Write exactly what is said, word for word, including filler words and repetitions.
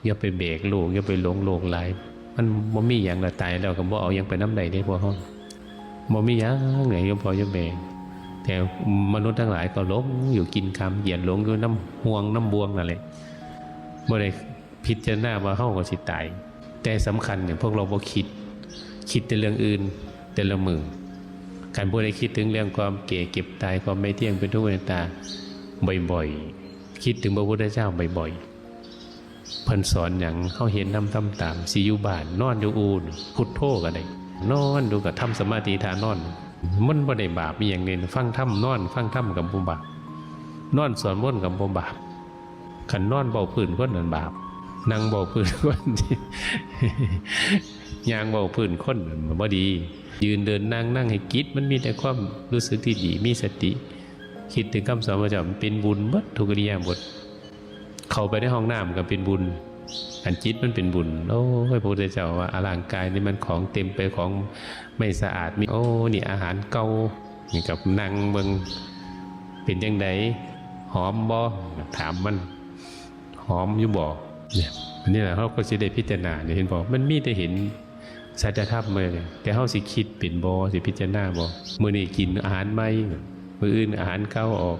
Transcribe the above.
อย่าไปแบกโลก อย่าไปหลงโลกหลาย มันบ่มีหยังละ ตายแล้วก็บ่เอาหยังไปนำได้เด้พวกเฮา บ่มีหยังเลย อย่าพออย่าแบก แต่มนุษย์ทั้งหลายก็หลงอยู่กินคำ เหยียดหลงอยู่นำห่วงนำบ่วงนั่นแหละ บ่ได้พิจารณาว่าเฮาก็สิตาย แต่สำคัญเนี่ยพวกเราบ่คิด คิดแต่เรื่องอื่น แต่ละมื้อ คันผู้ใดคิดถึงเรื่องความแก่เจ็บตาย ความไม่เที่ยงเป็นทุกข์เป็นอนัตตา บ่อยๆ คิดถึงพระพุทธเจ้าบ่อยๆ เพิ่นสอนหยัง เฮาเฮ็ดนำทำตาม สิอยู่บ้าน นอนอยู่อู่ พุทโธก็ได้ นอนอยู่ก็ทำสมาธิท่านอน มันบ่ได้บาปอีหยังเด้ ฟังธรรมนอน ฟังธรรมก็บ่บาป นอนสวดมนต์ก็บ่บาป คันนอนเบ้าพื้นคนนั่นบาป นั่งเบ้าพื้นคน ย่างเบ้าพื้นคนนั่นบ่ดี ยืนเดินนั่ง นั่งให้จิตมันมีแต่ความรู้สึกที่ดี มีสติ คิดถึงคำสอนพระเจ้า มันเป็นบุญเบิดทุกอิริยาบถ เข้าไปในห้องน้ำก็เป็นบุญ อันจิตมันเป็นบุญ โอ้ย พระพุทธเจ้าว่า อ่ะ ร่างกายนี่มันของเต็มไป ของไม่สะอาด มี โอ้ นี่อาหารเก่า นี่กับนั่งเบิ่ง เป็นจังใด หอมบ่ ถามมัน หอมอยู่บ่ เนี่ย อันนี้แหละเฮาก็สิได้พิจารณาเนี่ย เห็นบ่ มันมีแต่เห็นสัจธรรมเลย แต่เฮาสิคิดเป็นบ่ สิพิจารณาบ่ มื้อนี้กินอาหารใหม่ มื้ออื่นอาหารเก่าออก